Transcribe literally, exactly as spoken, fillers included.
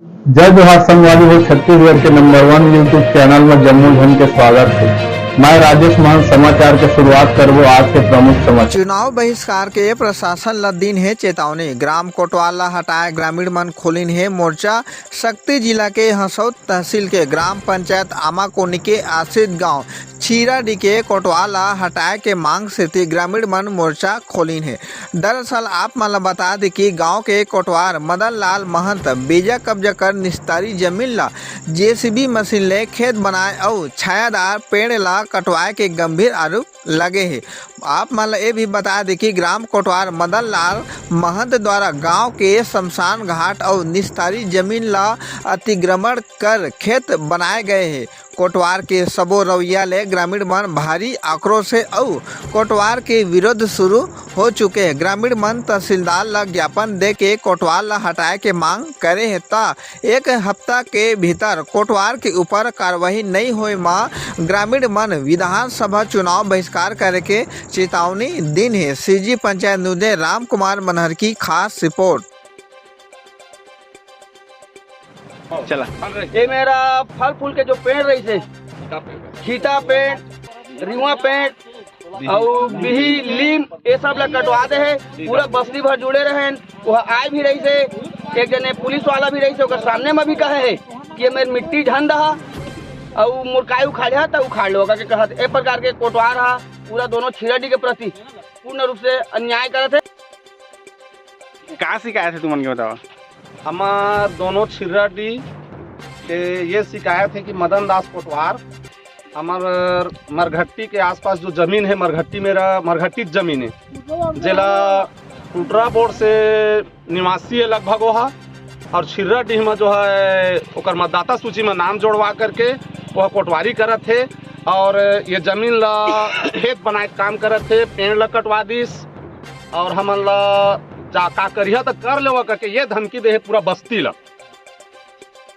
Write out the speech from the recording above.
जय जोहार संगवारी हो, छत्तीसगढ़ के नंबर वन YouTube चैनल में जम्मो झन के स्वागत है। मैं राजेश महंत। समाचार के शुरुआत करबो आज के प्रमुख समाचार। चुनाव बहिष्कार के प्रशासन ल दीन हे चेतावनी, ग्राम कोटवार ल हटाए ग्रामीण मन खोलिन हे मोर्चा। सक्ती जिला के हसौद तहसील के ग्राम पंचायत आमाकोनी के आश्रित गांव छीराडी के कोटवार ल हटाए के मांग सेती ग्रामीण मन मोर्चा खोलिन हे। दरअसल आप मन ल बता दे कि गांव के कोटवार मदन लाल महंत बेजा कब्जा कर निस्तारी जमीन ल जेसीबी मशीन ले खेत बनाए अउ छायादार पेड़ ल कटवाए के गंभीर आरोप लगे हे। आप मन ल ये भी बता दे कि ग्राम कोटवार मदन लाल महंत द्वारा गांव के शमशान घाट अउ निस्तारी जमीन ल अतिक्रमण कर खेत बनाए गए हे। कोटवार के सबो रवैया ले ग्रामीण मन भारी आक्रोश हे अउ कोटवार के विरोध शुरू हो चुके हे। ग्रामीण मन तहसीलदार ल ज्ञापन दे के कोटवार ल हटाए के मांग करे हे, त एक हफ्ता के भीतर कोटवार के ऊपर कार्रवाई नइ होए म ग्रामीण मन विधानसभा चुनाव बहिष्कार करे के चेतावनी दीन हे। सीजी पंचायत न्यूज राम कुमार मनहर की खास रिपोर्ट। चला। ये मेरा फल फूल के जो पेड़ रहिसे, सीता पेड़, रिवा पेड़, अउ बिही, लीम, ये सब ला कटवा दे हे। पूरा बस्ती भर जुड़े रहेन, वो आए भी रहिसे, एक जने पुलिस वाला भी रहिसे, ओकर सामने में भी कहे हे कि ये मेर मिट्टी झन दहा, अउ मोर काय उखाड़े हा, त उखाड़ लो, करके कहत। ए प्रकार के कोटवार हा पूरा दोनों छीराडी के प्रति पूर्ण रूप से अन्याय करत हे। का शिकायत हे तुमन के, बतावा? हमर दोनों छिर्राडी के ये शिकायत हे कि मदन दास कोटवार, हमर मरघट्टी के आसपास जो जमीन हे, मरघट्टी मेरा, मरघट्टी जमीन हे, जेला टुटरा बोर्ड से निवासी हे लगभग ओहा, और छिर्राडीह में जो है ओकर मतदाता सूची में नाम जोड़वा करके वह कोटवारी करत हे, और ये जमीन ला खेत बनाए के काम करत हे, पेड़ ला कटवा दिस, और हमन ला जा का करिहा त कर लेवा करके ये धमकी दे हे पूरा बस्ती ला।